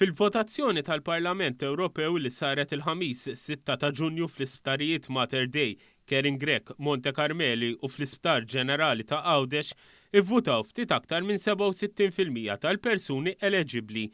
Fil-votazzjoni tal-Parlament Ewropew li saret il-Ħamis 6 ta' Ġunju fl-isptarijiet Mater Dei, Karen Grech, Monte Karmeli u fl-Isptar Ġenerali ta' Għawdex ivvutaw ftit aktar minn 67% tal-persuni eleġibbli.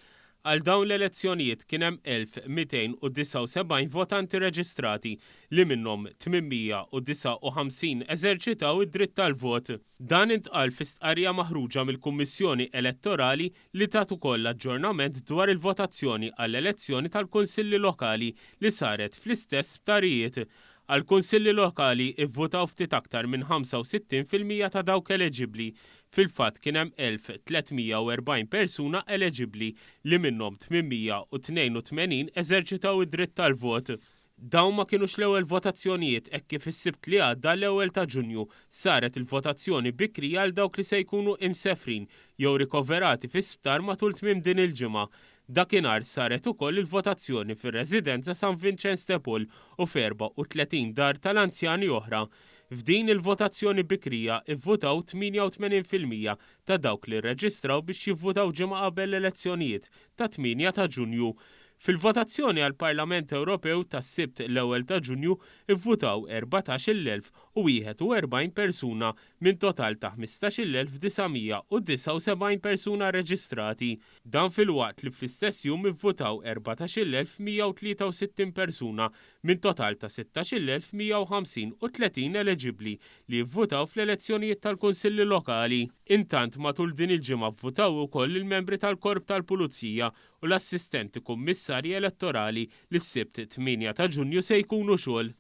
Għal dawn l-elezzjonijiet kien hemm 1,279 votanti reġistrati li minnhom 859 eżerċitaw id-dritt tal-vot. Dan intqal fi stqarrija maħruġa mill-Kummissjoni Elettorali li tat ukoll aġġornament dwar il-votazzjoni għall-elezzjoni tal-Kunsilli Lokali li saret fl-istess sptarijiet. Għall-Kunsilli Lokali ivvutaw ftit aktar minn 65% ta' dawk eleġibbli. Fil-fatt kien hemm 1,340 persuna eleġibbli li minnhom 882 eżerċitaw id-dritt tal-vot. Dawn ma kinux l-ewwel votazzjonijiet hekk kif is-Sibt li għadda l-ewwel ta' Ġunju saret il-votazzjoni bikrija għal dawk li se jkunu imsefrin jew rikoverati fi sptar matul tmiem din il-ġimgħa. Dakinhar saret ukoll il-votazzjoni fir-Residenza San Vinċenz de Paul u f'34 dar tal-anzjani oħra. F'din il-votazzjoni bikrija ivvutaw 88% ta' dawk li rreġistraw biex jivvutaw ġimgħa qabel l-elezzjonijiet tat-8 ta' Ġunju. Fil-votazzjoni għall-Parlament Ewropew tas-Sibt l-ewwel ta' Ġunju vvutaw 14,041 persuna minn total ta' 15,979 persuna rreġistrati. Dan filwaqt li fl-istess jum ivvutaw 14,163 persuna minn total ta' 16,150 u 30 eleġibbli li jivvutaw fl-elezzjonijiet tal-Kunsilli Lokali. Intant matul din il-ġimgħa vvutaw ukoll il-membri tal-Korp tal-Pulizija u l-Assistenti Kummissarji Elettorali li s-Sibt 8 ta' Ġunju se jkunu xogħol.